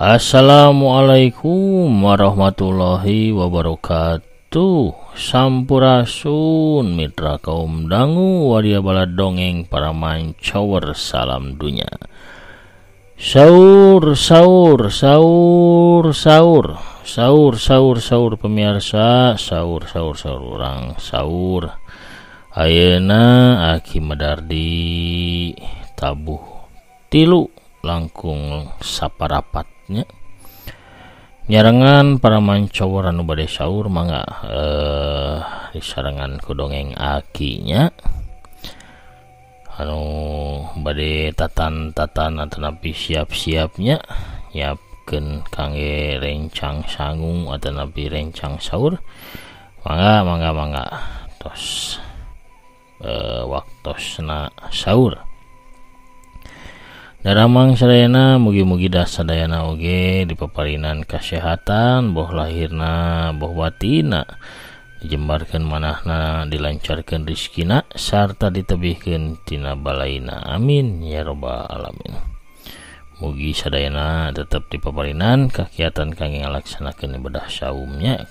Assalamualaikum warahmatullahi wabarakatuh. Sampurasun mitra kaum dangu waria balad dongeng para mancower, salam dunya. Sahur sahur sahur sahur sahur sahur sahur pemirsa, sahur sahur sahur urang sahur. Ayeuna Aki Medardi tabuh tilu langkung saparapatnya. Nyarengan para mancower anu bade sahur mangga disarengan ku dongeng Akinya. Anu bade tatan-tatan atanapi siap-siapnya nyiapkeun kangge rencang sangung atanapi rencang sahur. Mangga mangga mangga tos waktosna sahur. Daramang sadayana mugi-mugi sadayana oge dipaparinan kasehatan boh lahirna boh batina, dijembarkeun manahna, dilancarkeun rizkina sarta ditebihkeun tina balaina. Amin ya robbal alamin. Mugi sadayana tetep dipaparinan kakiatan kangge ngalaksanakeun ibadah saumnya.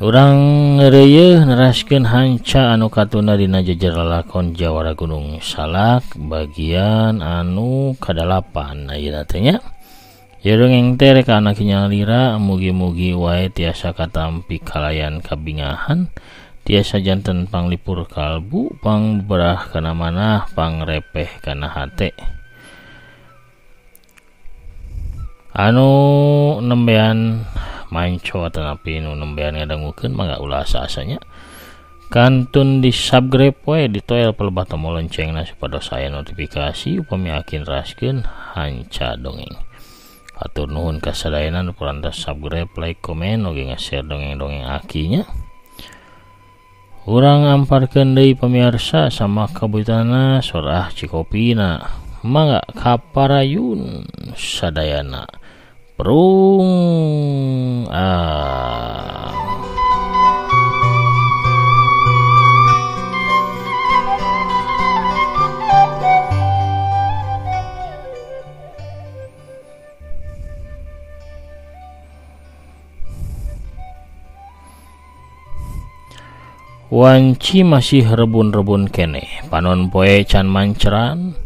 Urang reuyeun neraskeun hanca anu katuna dina jejer lalakon Jawara Gunung Salak bagian anu kadalapan ayeuna teh nya. Ieu dongeng teh rek anak nyalira mugi-mugi wae tiasa katampi kalayan kabingahan, tiasa janten panglipur kalbu, pangberah kana manah, pangrepeh kana hate. Anu nembean manco atanapi nu nembean ngadangukeun mangga ulah asa-asanya kantun di subscribe we ditoel pelebah tombol loncengna supados aya notifikasi upami Aki neraskeun hanca dongeng. Hatur nuhun ka sadayana nu parantos subscribe, like, komen oge nge-share dongeng-dongeng Akinya. Urang amparkeun deui pamirsa sama kabuyutana sorah Cikopina. Mangga kaparayun sadayana. Prung ah. Wanci masih rebun-rebun keneh, panon poe can manceran.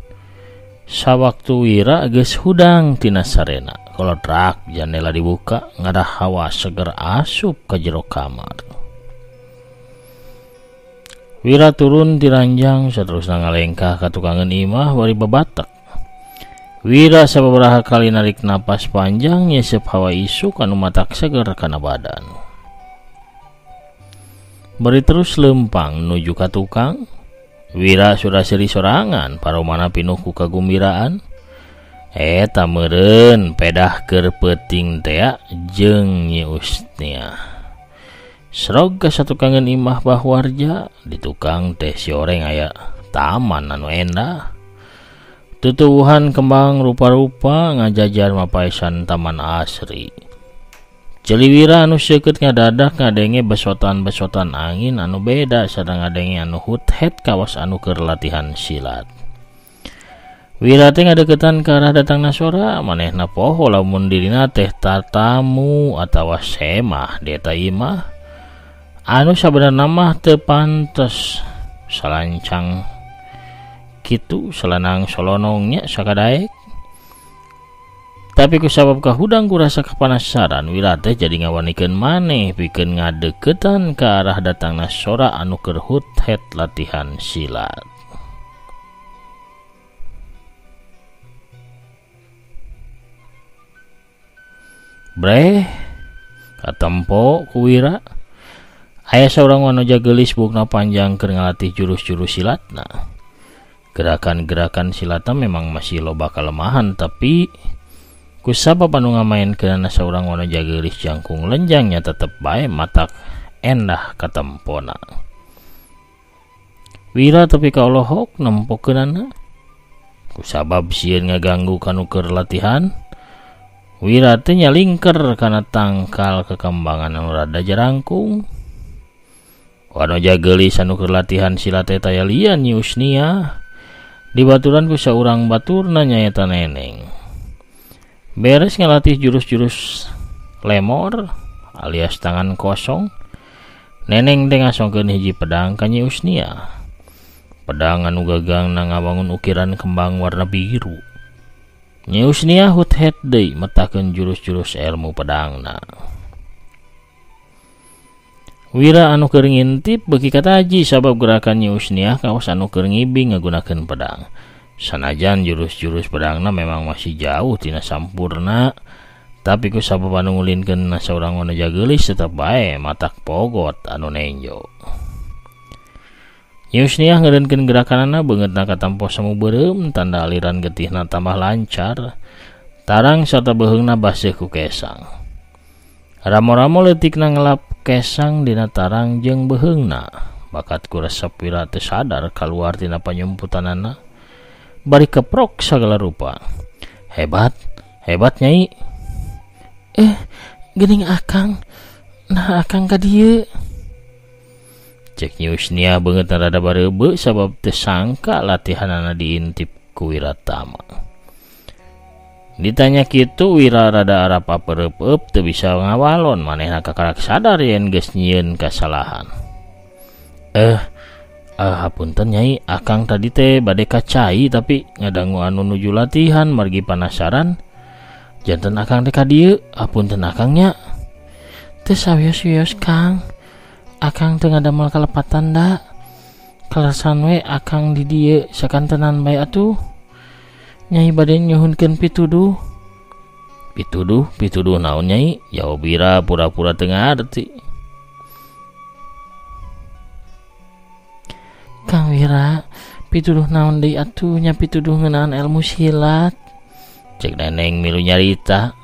Sawaktu Wira geus hudang tina sarena, kolodrak jandela dibuka ngadah hawa seger asup ka jero kamar. Wira turun ti ranjang saterusna ngalengkah ka tukangeun imah bari babatek. Wira sababaraha kali narik napas panjang nyesep hawa isuk anu matak seger kana badan. Bari terus lempang nuju ka tukang. Wira sudah seri sorangan paromana pinuh ku kagumbiraan. Eta meureun pedah keur peuting tea jeung Nyi Usnia. Srog ka satukangeun imah Bah Warja, di tukang teh si oreng aya taman anu endah. Tutuwuhan kembang rupa-rupa ngajajar mapaesan taman asri. Ceuli Wira anu seukeut ngadadak ngadenge besotan-besotan angin anu beda sareng ngadenge anu hut-het kawas anu keur latihan silat. Wira teh ngadeukeutan ka arah datangna sora, manehna poho lamun dirina teh tatamu atawa semah di eta imah. Anu sabenerna mah teu pantes salancang kitu salanang solonongnya sakadaek. Tapi kusabab kahudang kurasa kepanasaran, Wira teh jadi ngawanikeun maneh pikeun ngadeuketan ka arah datangna sora anu keur hut-het latihan silat. Breh, katempo ku Wira. Aya saurang wanoja geulis buukna panjang keur ngalatih jurus-jurus silatna. Gerakan-gerakan silatna memang masih loba kalemahan, tapi kusabab anu ngamaenkeunana saurang wanoja geulis jangkung lenjangnya tetep bae matak endah katempona. Wira tepi ka olohok nempokeunana. Kusabab sieun ngaganggu kanu keur latihan, Wira teh nyalingker kana tangkal kekembangan anu rada jarangkung. Wanoja geulis anu keur latihan silat teh taya lian Nyi Usnia. Dibaturan ku saurang baturna nyaeta Neneng. Beres ngalatih jurus-jurus lemor alias tangan kosong, Neneng teh ngasongkeun hiji pedang ka Nyi Usniah. Pedang anu gagangna ngawangun ukiran kembang warna biru. Nyi Usniah hut-het deui metakeun jurus-jurus ilmu pedangna. Wira anu keur ngintip beuki kataji sabab gerakan Nyi Usniah kawas anu keur ngibing ngagunakeun pedang. Sanajan jurus-jurus pedangna memang masih jauh tina sampurna, tapi ku sabab anu ngulinkeun saurang wanaja geulis tetep bae matak pogot anu nenjo. Nyi Usniah ngeureunkeun gerakanana beungeutna katampo semu beureum tanda aliran getihna tambah lancar. Tarang sarta beuheungna baseuh ku kesang. Ramo-ramo leutikna ngelap kesang dina tarang jeung beuheungna. Bakat ku resep Wira teu sadar kaluar tina panyumputanana. Bari keprok sagala rupa. Hebat, hebat Nyai. Geuning akang. Nah akang ka dieu. Cek Nyi Usniah beungeutna rada bareubeu sabab teu sangka latihanana diintip ku Wiratama. Ditanya kitu Wira rada arap apereup-eup teu bisa ngawalon manehna kakarak sadar yen geus nyieun kasalahan. Hapunten Nyai, akang tadi teh bade ka cai tapi ngadangu anu nuju latihan margi panasaran. Janten akang teh ka dieu, hapunten akang nya. Teu sawios-wios Kang. Akang teu ngadamel kalepatan da. Kaleresan we akang di dieu sakantenan bae atuh. Nyai bade nyuhunkeun pituduh. Pituduh, pituduh naon Nyai? Jawab Wira pura-pura teu ngarti. Kang Wira, pituduh naon deui atuh nya pituduh ngeunaan ilmu silat. Cek Neneng milu nyarita.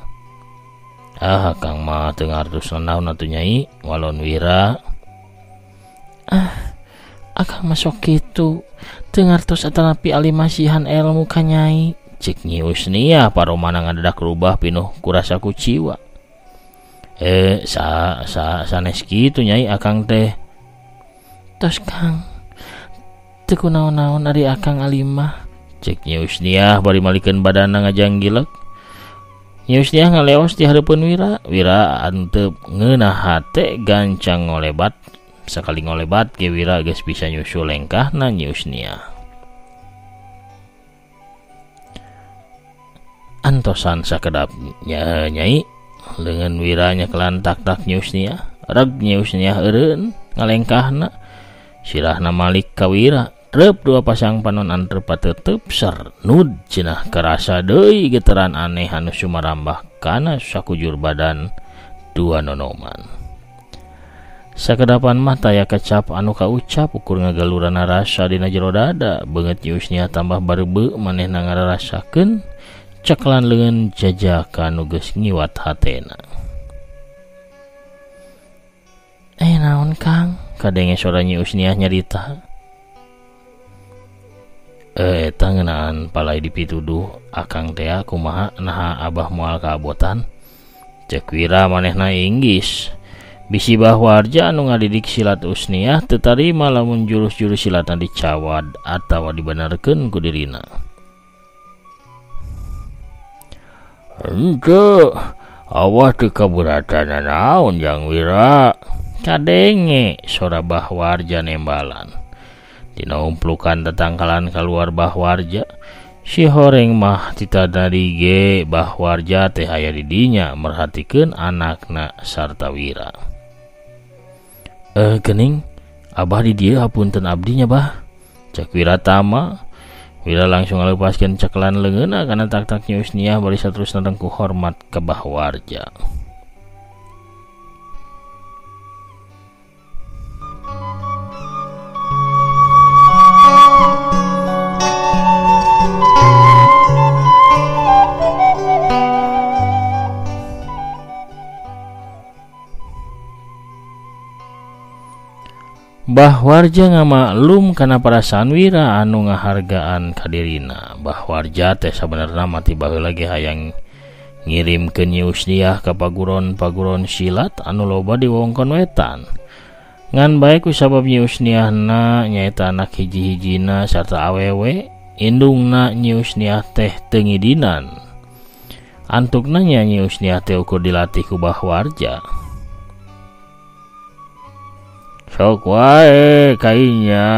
Ah, Kang mah teu ngartos naon atuh Nyai, walon Wira. Ah, akang mah sok kitu. Teu ngartos atanapi alimasihan ilmu ka Nyai. Cek Nyi Usniah paromana ngadadak rubah pinuh kurasa kuciwa. Sa sa sanes kitu Nyai akang teh. Tos Kang. Teu kunaon-naon ari akang alimah. Cek Nyi Usniah bari malikeun badanna ngajanggilek. Nyi Usniah ngaleos di hareupeun Wira. Wira antep ngeunah hate gancang ngolebat. Sakali ngolebat ge Wira geus bisa nyusul lengkahna Nyi Usniah. Antosan sakedap nya Nyai, leungeun Wira nyekelan tak-tak Nyi Usniah. Reg Nyi Usniah eureun ngalengkahna. Sirahna malik ka Wira. Reup dua pasang panon antrep patetep sernud cenah kerasa deui getaran aneh anu sumarambah kana sakujur badan dua nonoman. Sakedapan mah taya kecap anu kaucap ukur ngagalurana rasa dina jero dada. Beungeut Nyi Usniah tambah bareubeu manehna ngararasakeun ceklan leungeun jajaka nu geus ngiwat hatena. Naon Kang? Kadenge sora Nyi Usniah nyarita. Eta ngeunaan palai dipituduh akang teh kumaha naha abah moal kaabotan. Cek Wira manehna inggis. Bisi Bah Warja anu ngadidik silat Usniah teu tarima lamun jurus-jurus silatna dicawad atawa dibenerkeun ku dirina. Henteu, awah teu kaberatan naon Jang Wira. Kadenge sora Bah Warja nembalan. Dina umplukan tetangkalan kaluar Bah Warja, si horeng mah titadari ge Bah Warja teh aya di dinya merhatikeun anakna sarta Wira. Geuning, abah di dieu hapunten abdi nya bah. Cek Wiratama. Wira langsung ngalepaskeun cekelan leungeunna kana tak-tak Nyi Usniah bari saterusna rengkuh hormat ka Bah Warja. Bah Warja ngamaklum kana perasaan Wira anu ngahargaan ka dirina. Bah Warja teh sabenerna mah ti baheula ge hayang ngirimkeun Nyi Usniah ka paguron-paguron silat anu loba di wewengkon wetan. Ngan bae ku sabab Nyi Usniahna nyaeta anak hiji-hijina sarta awewe, indungna Nyi Usniah teh teu ngidinan. Antukna Nyi Usniah teh ukur dilatih ku Bah Warja. Sok wae kainya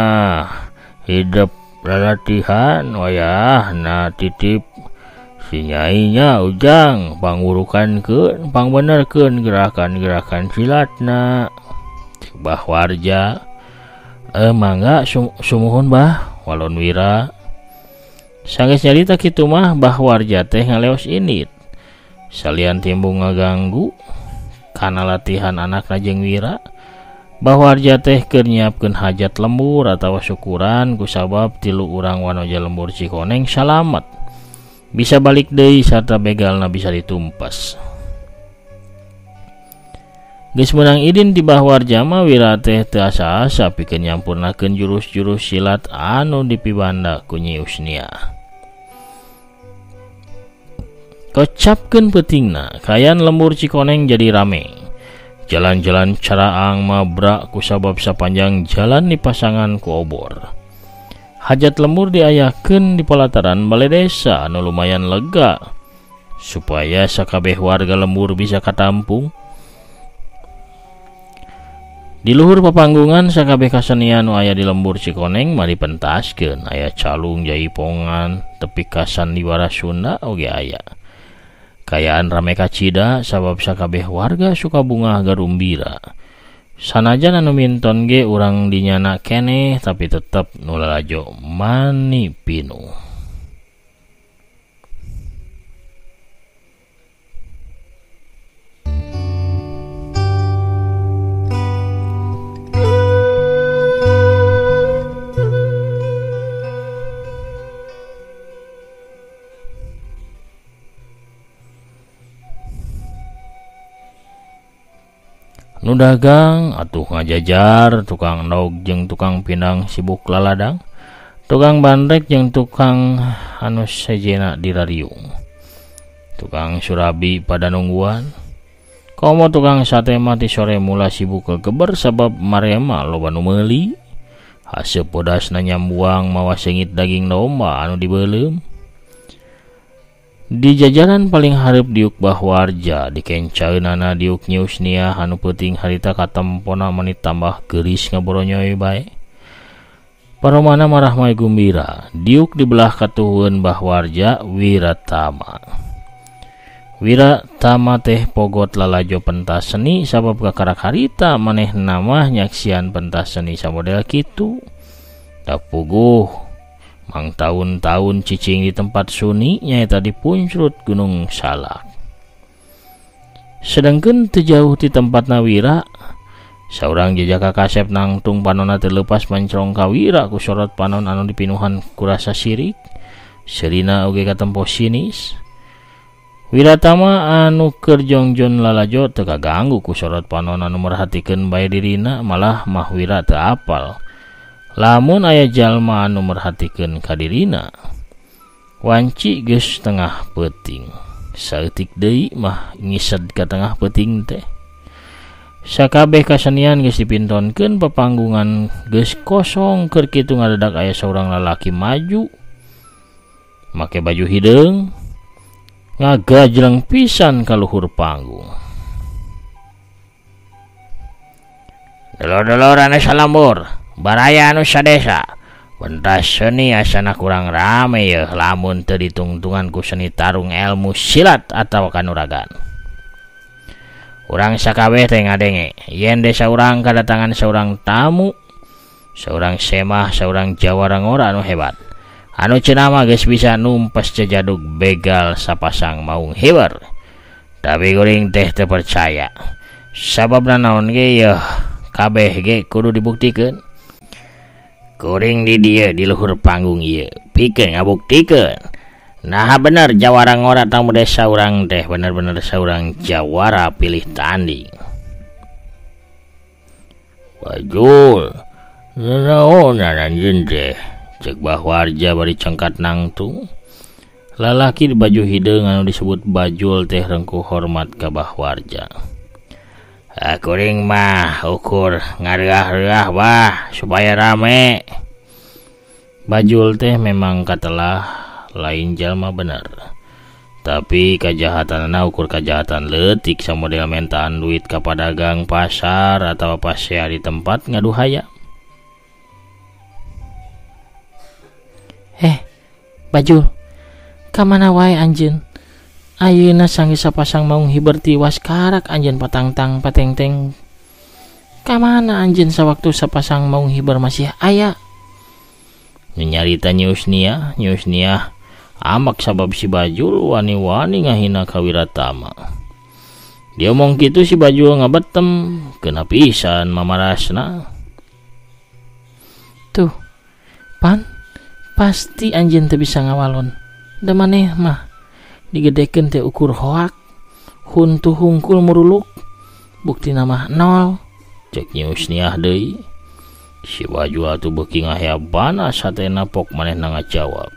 hidup lalatihan wayahna titip si nyainya Ujang pangurukankeun pangbenerkeun gerakan-gerakan silatna. Cek Bah Warja, mangga sumuhun Bah, walon Wira. Sanggeus nyarita kitu mah Bah Warja teh ngaleos indit. Salian timbung ngaganggu kana latihan anakna jeung Wira, Bah Warja teh keur nyiapkeun hajat lembur atawa syukuran kusabab tilu urang wanoja lembur Cikoneng salamet. Bisa balik deui sarta begalna bisa ditumpas. Geus meunang idin ti Bah Warja mah Wira teh teu asa-asa pikeun nyampurnakeun jurus-jurus silat anu dipibanda ku Nyi Usniah. Kocapkeun peutingna, kaayaan lembur Cikoneng jadi rame. Jalan-jalan caraang mabrak kusabab sapanjang jalan dipasangan ku obor. Hajat lembur diayakeun di pelataran balai desa anu lumayan lega supaya sakabeh warga lembur bisa katampung. Di luhur papanggungan sakabeh kasenian nu aya di lembur Cikoneng mah dipentaskeun, aya calung jaipongan tepi ka sandiwara Sunda oge aya. Kayaan rame kacida sabab sakabeh warga suka bungah garumbira. Sanajan anu minton ge urang dinyana keneh tapi tetep nu lalajo mani pinuh. Nu dagang atuh ngajajar, tukang endog jeung tukang pindang sibuk laladang, tukang bandrek jeung tukang anu sejena dirariung, tukang surabi pada nungguan. Komo tukang sate mah ti sore mula sibuk kegeber sabab marema loba nu meuli. Haseup bodasna nyambuang mawa seungit daging domba anu dibeuleum. Di jajaran paling hareup diuk Bah Warja, dikencaeunana diuk Nyi Usniah anu peuting harita katempona meni tambah geulis ngaboronyoy bae. Paromana marah mai gumbira, diuk di belah katuhun Bah Warja Wiratama. Wiratama teh pogot lalajo pentas seni sabab kakarak harita manehna mah nyaksian pentas seni samodel kitu. Da puguh mang tahun-tahun cicing di tempat suni nyaeta di Puncrut Gunung Salak. Sedangkeun teu jauh ti tempatna Wira, saurang jejaka kasep nangtung panonna teu leupas mencrong ka Wira ku sorot panon anu dipinuhan ku rasa sirik. Serina oge katempo sinis. Wiratama anu keur jongjon lalajo teu kaganggu ku sorot panon anu merhatikeun bae dirina, malah mah Wira teu apal lamun aya jalma anu merhatikeun ka dirina. Wanci geus tengah peuting. Saeutik deui mah ngised ka tengah peuting teh. Sakabeh kasenian geus dipintonkeun, papanggungan geus kosong keur kitu ngadadak aya saurang lalaki maju make baju hideung ngagajleng pisan ka luhur panggung. Dulur-dulur anu salembur, baraya anu sadesa, pentas seni asana kurang rame yeuh lamun teu ditungtungan ku seni tarung ilmu silat atawa kanuragan. Urang sakabeh teh ngadenge yen desa urang kadatangan saurang tamu, saurang semah, saurang jawara ngora anu hebat. Anu cenah mah geus bisa numpes jejadug begal sapasang maung hiber. Tapi kuring teh teu percaya. Sababna naon ge yeuh kabeh ge kudu dibuktikeun. Kuring di dieu di luhur panggung ieu pikeun ngabuktikeun. Nah bener jawara ngora tamu desa urang teh bener-bener saurang jawara pilih tanding. Wajul, nanaonan anjeun teh? Cek Bah Warja bari cengkat nangtung. Lalaki di baju hideung anu disebut Bajul teh rengkuh hormat ka Bah Warja. Kuring mah ukur ngareah-reah bah supaya rame. Bajul teh memang katelah lain jalma bener. Tapi kajahatanana ukur kajahatan leutik samodel mentaan duit ka padagang pasar atawa pasea di tempat ngadu hayam. Bajul, ka mana wae anjeun? Ayeuna sanggeus sapasang maung hiber tiwas karak anjeun patangtang patengteng. Ka mana anjeun sawaktu sapasang maung hiber masih aya? Nyarita Nyi Usniah, Nyi Usniah amak sabab si Bajul wani-wani ngahina ka Wiratama. Dia omong kitu si Bajul ngabetem, kena pisan mamarasna. Tuh, pan pasti anjeun teu bisa ngawalon. Da maneh mah digedekeun teh ukur hoak, huntu hungkul muruluk, buktina mah nol. Cek Nyi Usniah deui. Si Bajul atuh beuki ngahea banas hatena pok manehna ngajawab.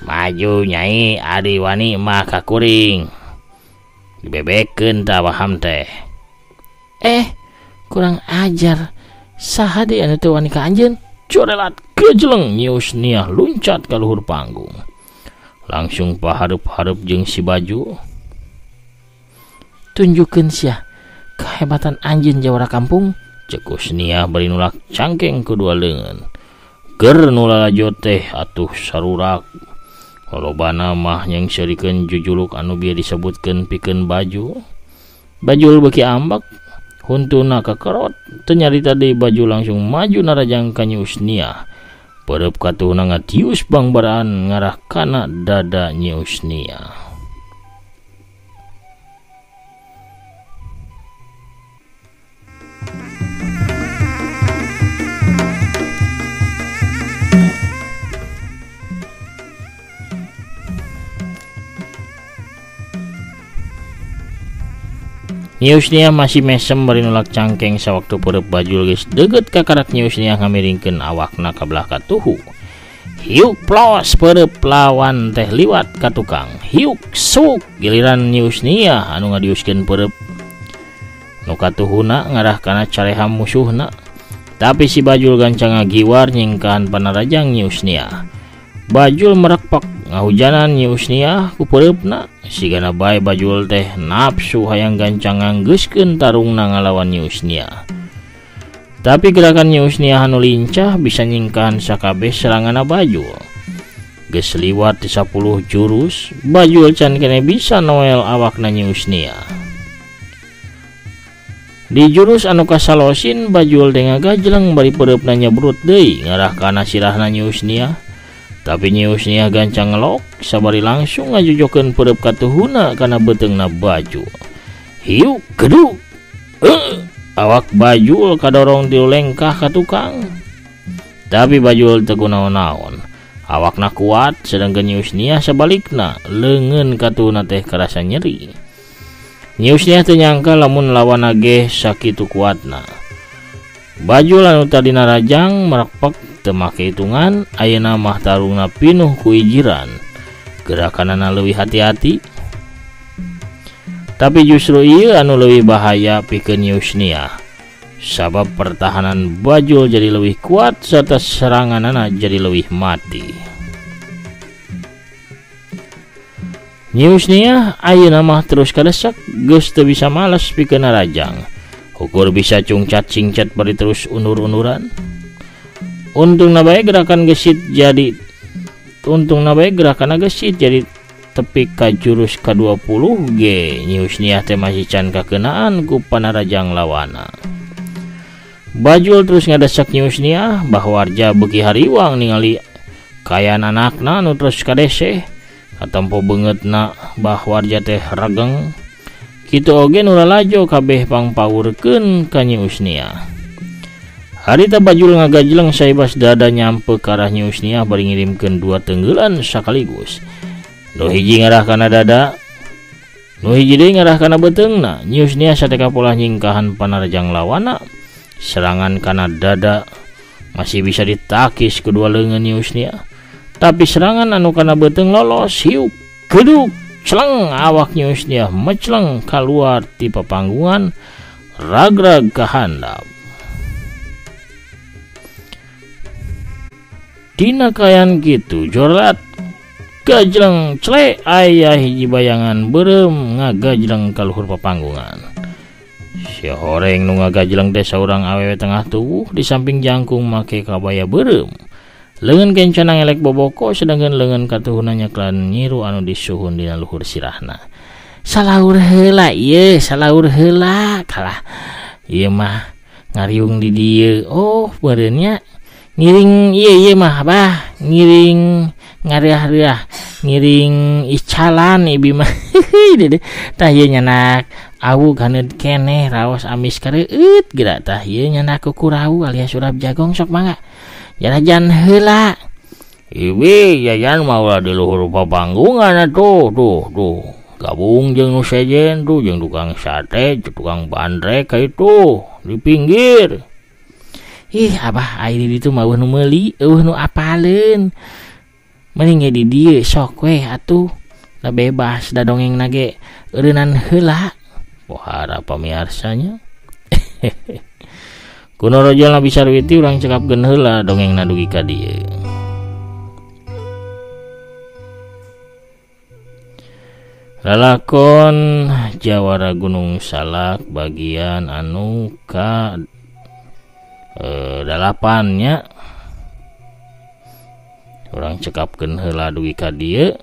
Maju nyai ari wani mah ka kuring. Dibebekeun tah waham teh. Kurang ajar. Saha deui anu teu wani ka anjeun? Corelat kejeleng Nyi Usniah luncat ka luhur panggung. Langsung pahareup-hareup jeung si Baju. Tunjukkeun sia kehebatan anjeun jawara kampung. Cek Usniah bari nulak cangkeng kedua leungeun. Ger nu lalajo teh atuh sarurak. Lolobana mah nyengserikeun jujuluk anu bieu disebutkeun pikeun Baju. Bajul beuki ambek, huntuna kakerot. Teu nyarita deui Baju langsung maju narajang ka Nyi Usniah. Peureub katuhna ngatius bangbaraan ngarah kana dada Nyi Usniah. Nyi Usniah masih mesem bari nulak cangkeng sawaktu peureub Bajul geus deukeut ka karak Nyi Usniah ngamiringkeun awakna ka belah katuhu. Hiuk plos peureub lawan teh liwat ka tukang. Hiuk suk giliran Nyi Usniah anu ngadiuskeun peureub nu katuhuna ngarah kana careham musuhna. Tapi si Bajul gancang ngagiwar nyingkahan panarajang Nyi Usniah. Bajul merekpek ngahujanan Nyi Usniah ku peureupna. Sigana bae Bajul teh nafsu hayang gancang nganggeuskeun tarungna ngalawan Nyi Usniah. Tapi gerakan Nyi Usniah anu lincah bisa nyingkahan sakabeh seranganna Bajul. Geus liwat di 10 jurus, Bajul can kene bisa noel awakna Nyi Usniah. Di jurus anu kasalosin Bajul teh ngagajleng bari peureupna nyebrut deui ngarah kana sirahna Nyi Usniah. Tapi Nyi Usniah gancang ngelok sabari langsung ngajojokeun peureub katuhuna kana beuteungna Bajul. Hiuk geduk. Awak Bajul kadorong tilu lengkah ka tukang. Tapi Bajul teu kunaon-naon. Awakna kuat sedangkan Nyi Usniah sabalikna leungeun katuhuna teh karasa nyeri. Nyi Usniah teu nyangka lamun lawan ge sakitu kuatna. Bajul anu tadina rajang merekpek teu make hitungan, ayeuna mah tarungna pinuh ku ijiran. Gerakanana leuwih hati-hati. Tapi justru ieu anu leuwih bahaya pikeun Nyi Usniah. Sabab pertahanan Bajul jadi leuwih kuat serta seranganana jadi leuwih mati. Nyi Usniah ayeuna mah terus kadesak, geus teu bisa males pikeun narajang. Ukur bisa cungcat cingcat bari terus undur-unduran. Untungna bae gerakan gesit jadi untungna bae gerakan gesit jadi tepi ka jurus ka-20 ge Nyi Usniah teh masih can kakenaan ku panarajang lawana. Bajul terus ngadesak Nyi Usniah bahwarja beuki hariwang ningali kayan anakna nu terus kadeseh katempo beungeutna bahwarja teh regeng. Kitu oge nu lalajo kabeh pangpawurkeun ka Nyi Usniah. Harita Bajul ngagajleng saibas dada nyampe ka arah Nyi Usniah bari ngirimkeun dua tenggelan sakaligus. Nu hiji ngarah kana dada, nu hiji deui ngarah kana beuteungna. Nyi Usniah sateka polah nyingkahan panarajang lawana. Serangan kana dada masih bisa ditakis kedua leungeun Nyi Usniah. Tapi serangan anu kana beuteung lolos, hiuk geduk celeng awak Nyi Usniah meceleng kaluar ti papanggungan ragrag ka handap. Dina kayan kitu jorlat Gajleng cle aya hiji bayangan beureum ngagajleng ka luhur papanggungan. Si horeng nu ngagajleng teh saurang awewe tengah tubuh di samping jangkung make kabaya beureum. Leungeun kencana ngelek boboko sedangkan leungeun katuhuna nyeklan nyiru anu disuhun dina luhur sirahna. Salaur heula ieu, salaur heula kalah. Ieu mah ngariung di dieu. Oh, meureun nya ngiring ieu ieu mah bah, ngiring ngareah-reah, ngiring icalan ibi mah. Tah ieu nyanak awug haneut keneh raos amis kareueut geura tah ieu nyanak kukurau alias urap jagong sok mangga. Jarajan heula. Ibi jajan mah ulah di luhur papanggungan atuh, tuh tuh. Gabung jeung nu sejen tuh, jeung tukang sate, tukang bandrek ka itu di pinggir. Ih, abah ai di ditu mah eueuh nu meuli, eueuh nu apaleun. Mending ge di dieu sok we atuh. Da bebas da dongengna ge eureunnan heula. Pohara pamiarsanya. Kuno rojol Nabi Sarwiti urang cekapkeun heula dongengna dugi ka dieu. Lalakon Jawara Gunung Salak bagian anu ka 8 nya. Urang cekapkeun heula dugi ka dieu.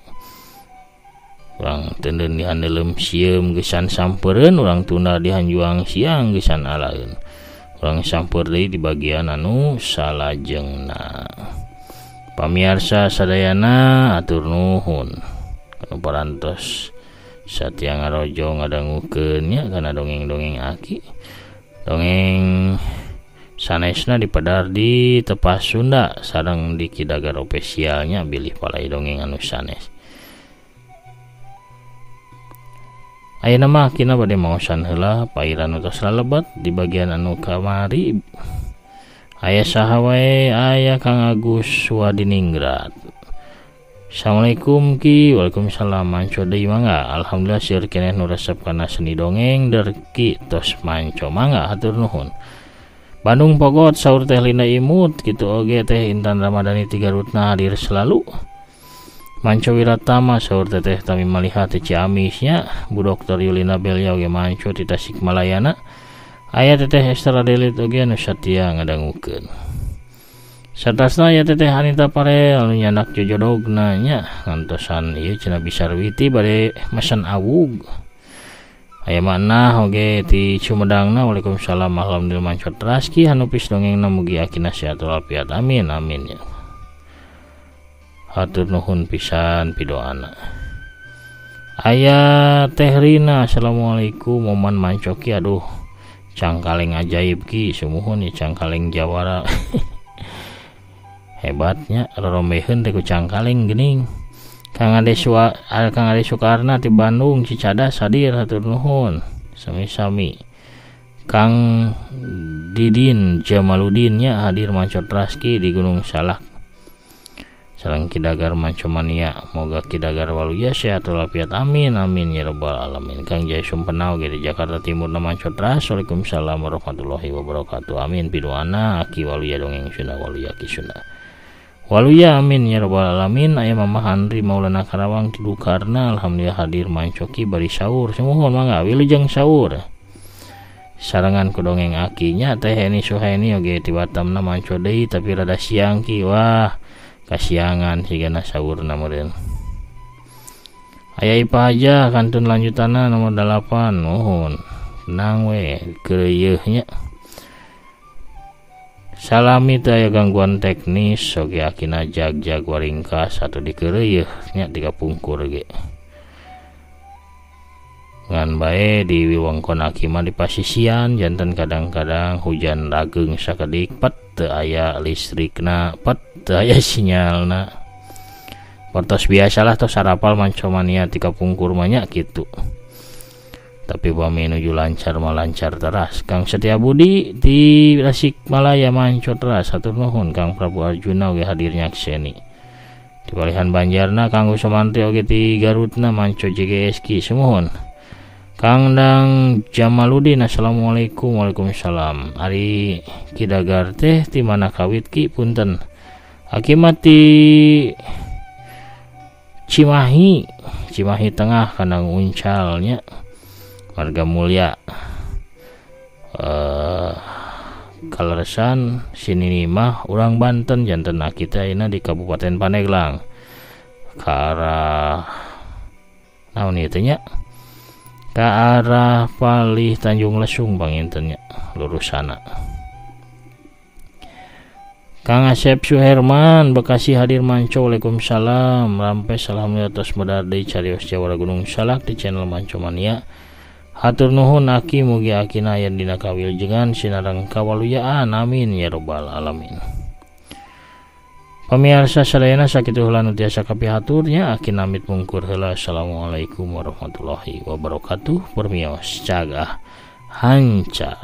Urang teuneun di handeuleum sieum geusan sampereun, urang tunda di hanjuang siang geusan alaeun. Urang sampeur deui di bagian anu salajengna. Pamiarsa sadayana atur nuhun. Kanu parantos satia ngarojo ngadangukeun nya kana dongeng-dongeng aki. Dongeng sanesna dipadar di Tepas Sunda sareng di Kidagar Officialnya bilih palai dongeng anu sanes. Ayeuna mah kina bade maosan heula pairan tos lalebat di bagian anu kamari. Aya saha wae, aya Kang Agus Wadiningrat. Assalamualaikum Ki, waalaikumsalam. Manco deui mangga. Alhamdulillah seueur keneh nu resep kana seni dongeng derki tos manco mangga hatur nuhun. Bandung Pogot saur Teh Linda Imut kitu oge Teh Intan Ramadhani ti Garutna hadir selalu. Manco Wiratama saur Teteh Tami Maliha ti Ciamis nya, Bu Dokter Yulina Belia oge manco ti Tasikmalayana. Aya Teteh Esther Adelit oge anu satia ngadangukeun. Satasna aya Teteh Anita Parel anu nyandak jojodogna nya ngantosan ieu cenah Bisarwiti bade mesen awug. Aya manah oge ti Sumedangna. Waalaikumsalam. Alhamdulillah manco traski hanupis dongengna mugi akina sehat walafiat. Amin amin ya. Hatur nuhun pisan pidoana. Aya Teh Rina, assalamualaikum. Momen mancoki aduh cangkaleng ajaib ki sumuhun ya cangkaleng jawara. Hebatnya rorombeheun teh ku cangkaleng geuning. Kang Ade Soekarna ti Bandung Cicadas hadir hatur nuhun sami-sami. Kang Didin Jamaludin nya hadir manco traski di Gunung Salak. Sareng Kidagar Mancomania, moga Kidagar waluya sehat walafiat. Amin amin ya rabbal alamin. Kang Jaya Sumpenau di Jakarta Timur na manco tras. Waalaikumsalam warahmatullahi wabarakatuh. Amin piduana aki waluya dongeng Sunda waluya ki Sunda. Waluya amin ya rabbal alamin. Aya Mama Handri Maulana Karawang ti Dukarna alhamdulillah hadir mancoki bari sahur. Sumuhun mangga wilujeng sahur. Sarengan ku dongeng akinya Teh Eni Suhaini oge ti Batamna manco deui tapi rada siang ki. Wah, kasiangan sigana sahurna meureun. Aya Ipa aja kantun lanjutanna nomor 8 nuhun. Tenang we keureuyeeh nya. Salami teh aya gangguan teknis oge akina jag-jag waringkas atau dikeureuyeeh nya tiga pungkur ge. Ngan bae di wewengkon aki mah di pasisian janten kadang-kadang hujan rageung sakedik pet teu aya listrikna pet teu aya sinyalna. Portos biasalah tos sarapal mancomania tika pungkur mah nya kitu. Tapi bami nuju lancar mah lancar teras. Kang Setia Budi di Tasikmalaya manco teras hatur nuhun. Kang Prabu Arjuna oge hadir nyakseni. Di Palihan Banjarna Kang Usomantri oge ti Garutna manco JGSK sumuhun. Kang Dang Jamaludin assalamualaikum. Waalaikumsalam. Ari Kidagar teh ti mana kawit ki punten. Aki mah ti Cimahi, Cimahi Tengah Kandang Uncalnya Warga Mulia. Kaleresan sini mah urang Banten janten kita ayeuna di Kabupaten Pandeglang ka arah naon ieu teh nya, ka arah Palih Tanjung Lesung panginten nya lurusana. Kang Asep Suherman Bekasi hadir manco. Waalaikumsalam. Rampes alhamdulillah tos medar deui carios Jawara Gunung Salak di channel Manco Mania. Hatur nuhun aki, mugi akina aya dina kawiljengan sinareng kawaluyaan, amin ya robbal alamin. Pamiarsa sadayana sakitu heula nu tiasa kapihatur nya, aki namit mungkur heula. Assalamualaikum warahmatullahi wabarakatuh. Permios cagah hanca.